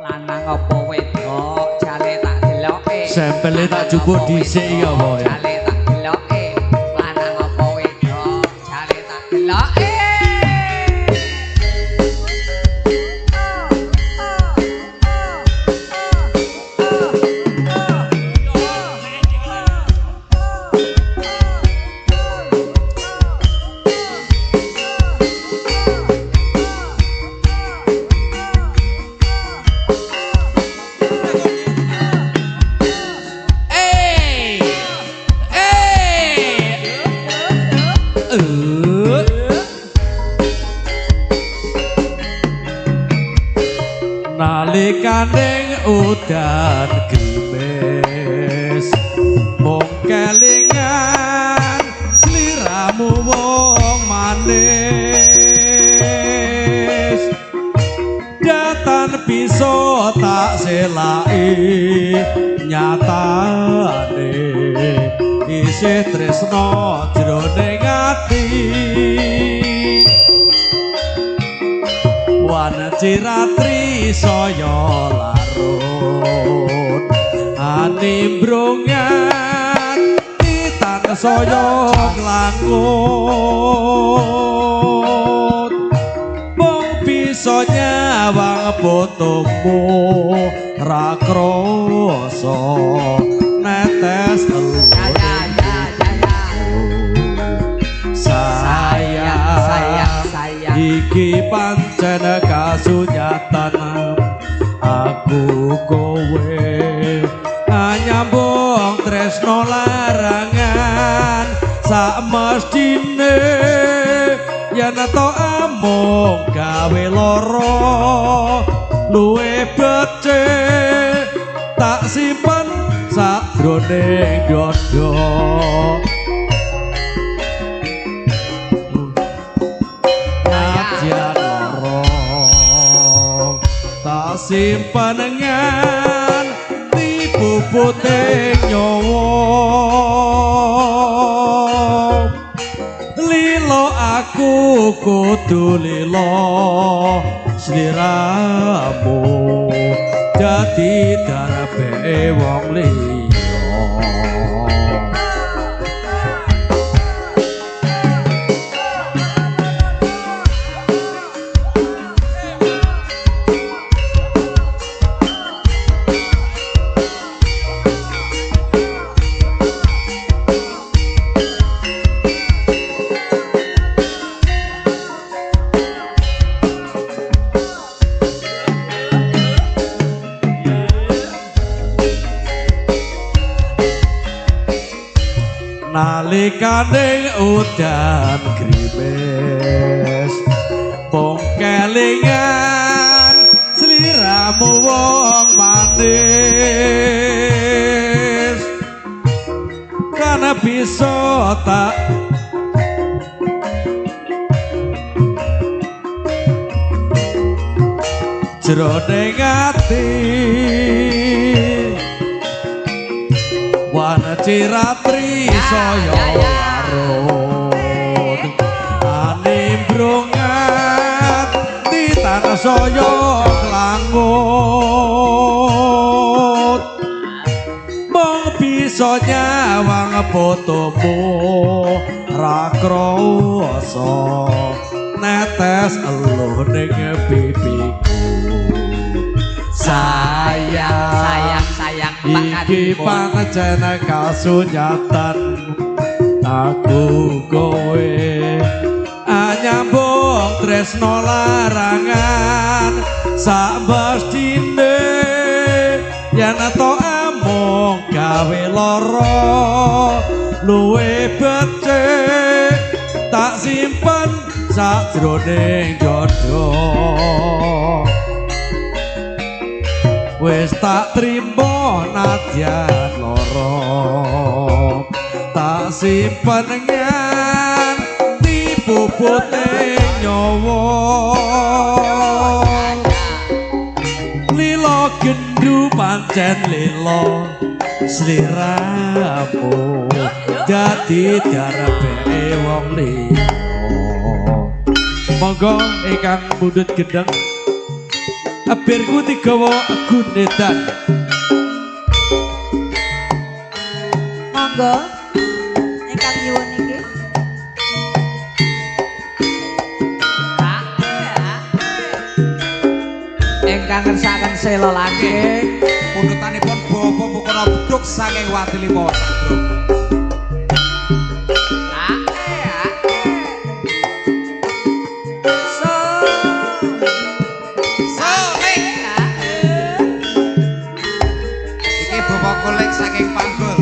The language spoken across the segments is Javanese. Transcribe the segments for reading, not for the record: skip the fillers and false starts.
Lanang apa wedok jale tak deloke. Sampele tak jupuk dhisik iki apa ya? Jale tak deloke. Lanang apa wedok jale tak deloke. Eh. Eh. Eh. Nalikane udan grimis mung kelingan sliramu wong manis, datan bisa tak selaki nyatane isih tresno jroning ati. Wanci ratri saya larut animbrungan titan saya nglangut, mung bisa nyawang fotomu ra krasa netes Ya ya ya ya ya. Sayang, Sayang, sayang. Iki pancen kasunyatan aku kowe nyambung tresno larangan sak mestine yen to amung gawe lara luwe becik tak simpen sakjroning dada. Nadyan lara tak simpen nganti pupute nyawa, lilo aku kudu lilo sliramu dadi darbe wong liya. Nalikane udan grimis mung kelingan sliramu wong manis, kana bisa tak jroning ati. Wanci ratri saya larut animbrungan titan saya nglangut, mung bisa nyawang fotomu ra krasa netes eluh ning pipiku. Sayang, sayang, sayang, Pak Iki Kadipun. pancen kasunyatan aku kowe anyambung tresno larangan sak mestine yen to amung gawe lara luwe becik tak simpen sakjroning dada. Wis tak trimo nadyan lara tak simpen nganti pupute nyawa, lila gendu pancen lila sliramu dadi darbe wong liya. Monggo ingkang mundhut gendeng. Birku digawa gundedan. Monggo ingkang nyuwun niki. Ingkang ngersakaken sela langgeng Pundutanipun Bapak Mukana Beduk saking Watulimo Sadro. Solik. Iki Bapak Kolek saking Panggul.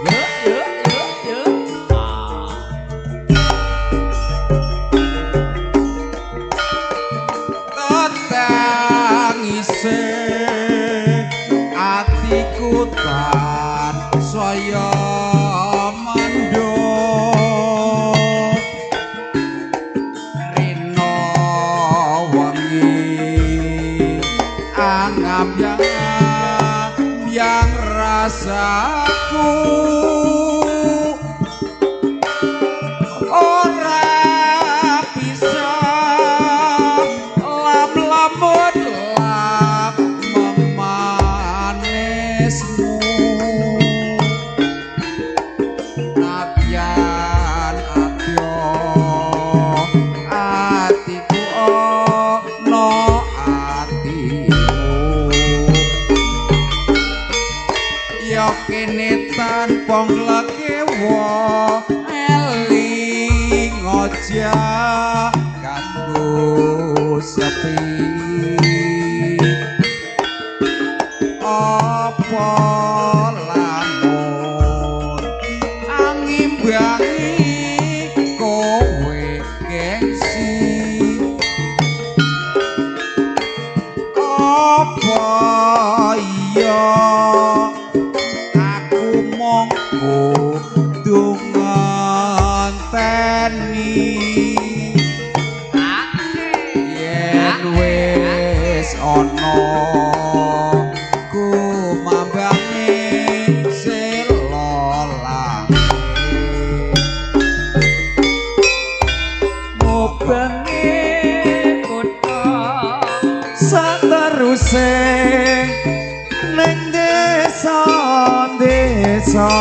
Yo yo yo yo. Tetangise atiku tan saya mendho rino wengi angambyang yang rasaku ora bisa lam-lamun lam memanismu nadyan adya atiku ana atimu ya kene tanpa nglekewa eling aja kanggo sepi apa lamun angimbangi kowe gengsi apa iya aku mung kudu ngenteni yen wis ana kumambange sela langit. Mubengi kutha Sateruse ning desa desa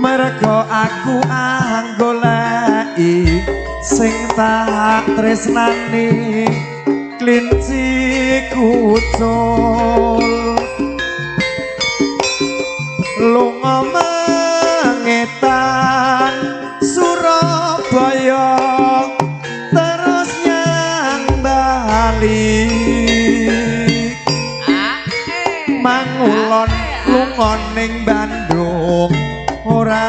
mergo aku anggoleki sing tak tresnani klinci kucul lunga mengetan Surabaya terus nyang Bali mangulon lunga ning Bandung ora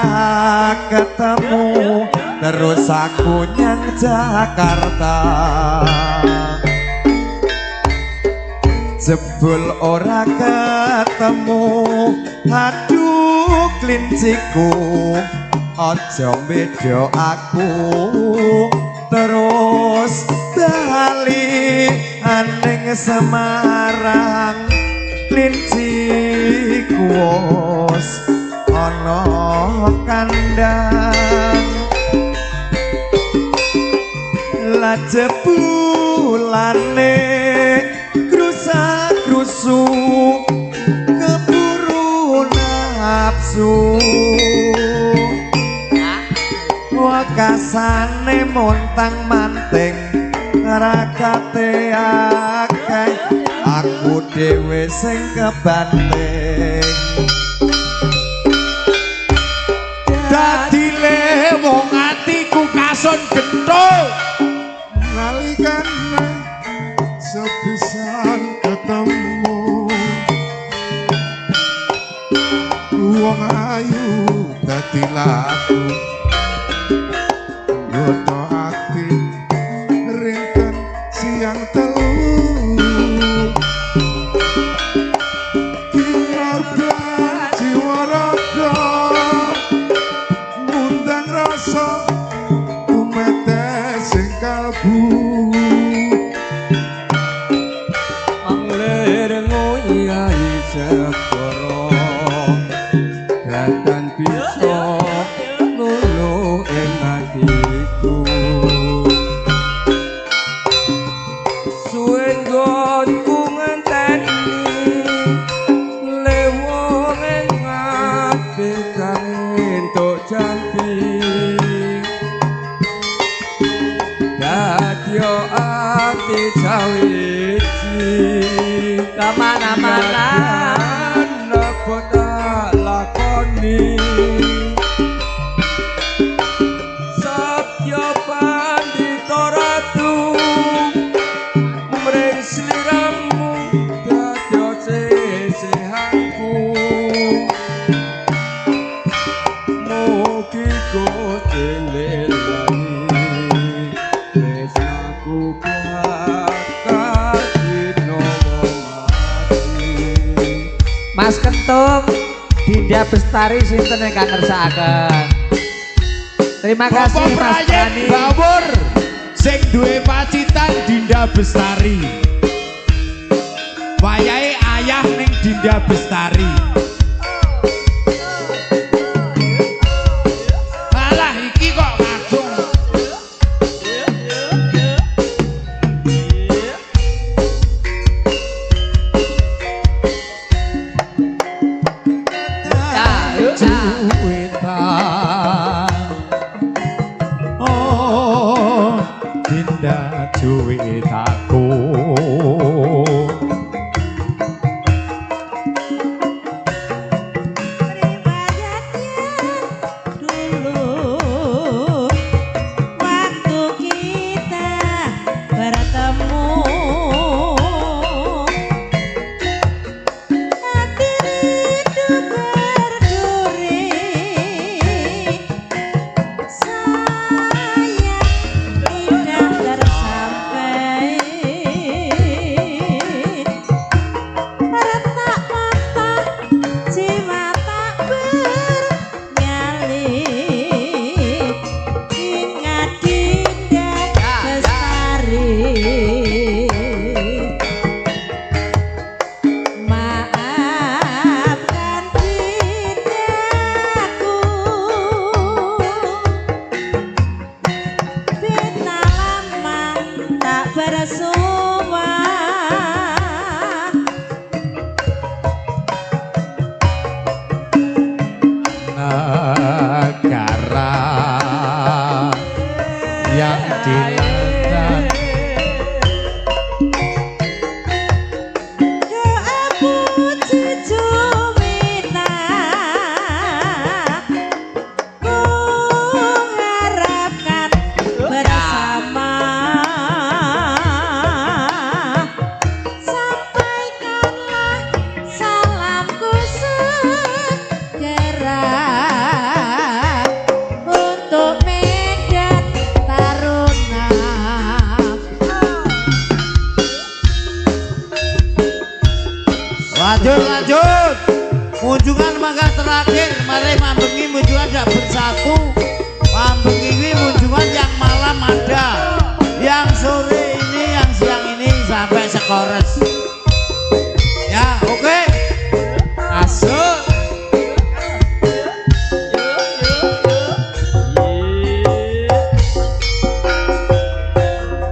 ketemu terus aku nyang Jakarta jebul ora ketemu aduh klinciku aja beda aku terus bali aning Semarang klinciku wis ana kandang lah jebulane grusa-grusu keburu nafsu wekasane montang manting rakate akeh aku dhewe sing kebanting Dadi wong atiku kason gethuk nalikane sepisan ketemu wong ayu dadi laku nggodha ati rinten siang telu kinarban jiwa raga ngundang rasa tumete sing kalbu. Angler ngoyai segara datan bisa entuk jampi dadyo ati sawiji Kemana-mana apa tak lakoni Satya Pandita Ratu mring sliramu dadya sesihanku mugi Gusti nglelani tresnaku bakal dina mati. Mas Kentung Dinda Bestari sinten ingkang ngersakaken. Terima Bapak kasih Mas Prayit Brani. Bawur sing duwe Pacitan Dinda Bestari. Wayahe ayah ning Dinda Bestari. Alah iki kok langsung. Ya, yuk, ya. Juwita oh Dinda Juwitaku Riwayatnya dulu waktu kita bertemu hati rindu berduri sayang tidak tersampai retak patah jiwa tak bernyali ingat Dinda Bestari maafkan dindaku beta lama tak bersua. Negara yang dilanda Doa puji juwita ku harapkan bersama sampaikanlah salamku segera untuk Medan Taruna. Lanjut, lanjut. Munjungan mangga terakhir, mari mambengi munjungan sak bersatu. Mambengi kuwi munjungan yang malam ada, yang sore ini, yang siang ini sampai sekores. Ya, oke. Masuk.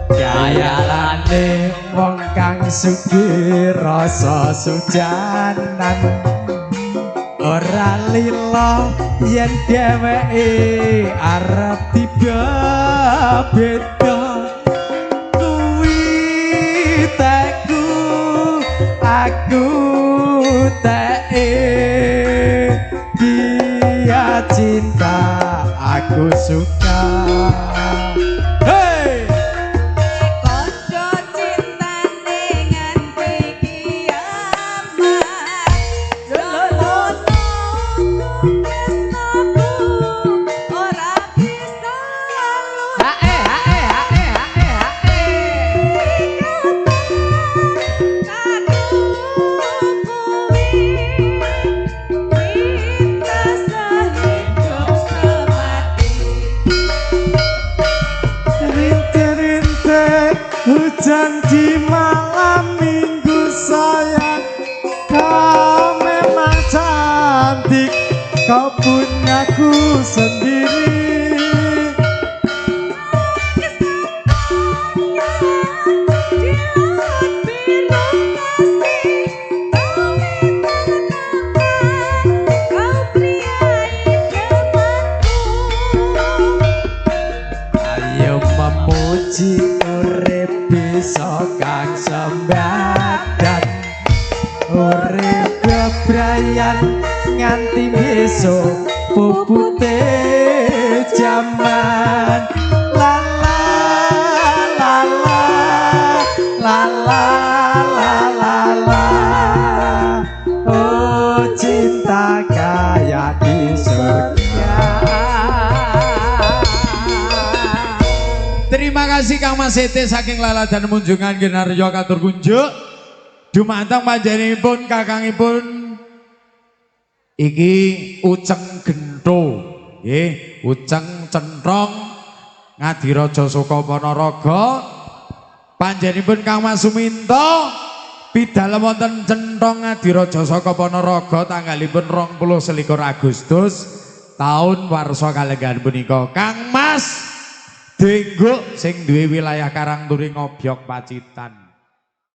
Gayane wong kang sugih rasa sujanan ora lila yen dheweke arep tiba beda kuwi teku aku teke dia cinta aku suka. Hey! Kondo cintane nganti kiamat Lolono tresnaku ora bisa Hae hae hae hae hae. Kadu kuwi kita sehidup semati. Janji urip bisa kang sembadan, urip bebrayan nganti besok pupute jaman. La la la la la la la la la, oh cinta kayak di surga. Terima kasih Kang Mas Sete saking Laladan Munjungan Genaryo katur kunjuk. Dumateng panjenenganipun kakangipun iki Uceng Gento. Nggih, Uceng Centong Ngadiraja Soka Ponorogo. Panjenenganipun Kang Mas Suminto pidalem wonten Centong Ngadiraja Saka Ponorogo tanggalipun 21 Agustus tahun warsa kalenggahan punika. Kang Mas Dengguk sing duwe wilayah Karangturi Ngobyok Pacitan.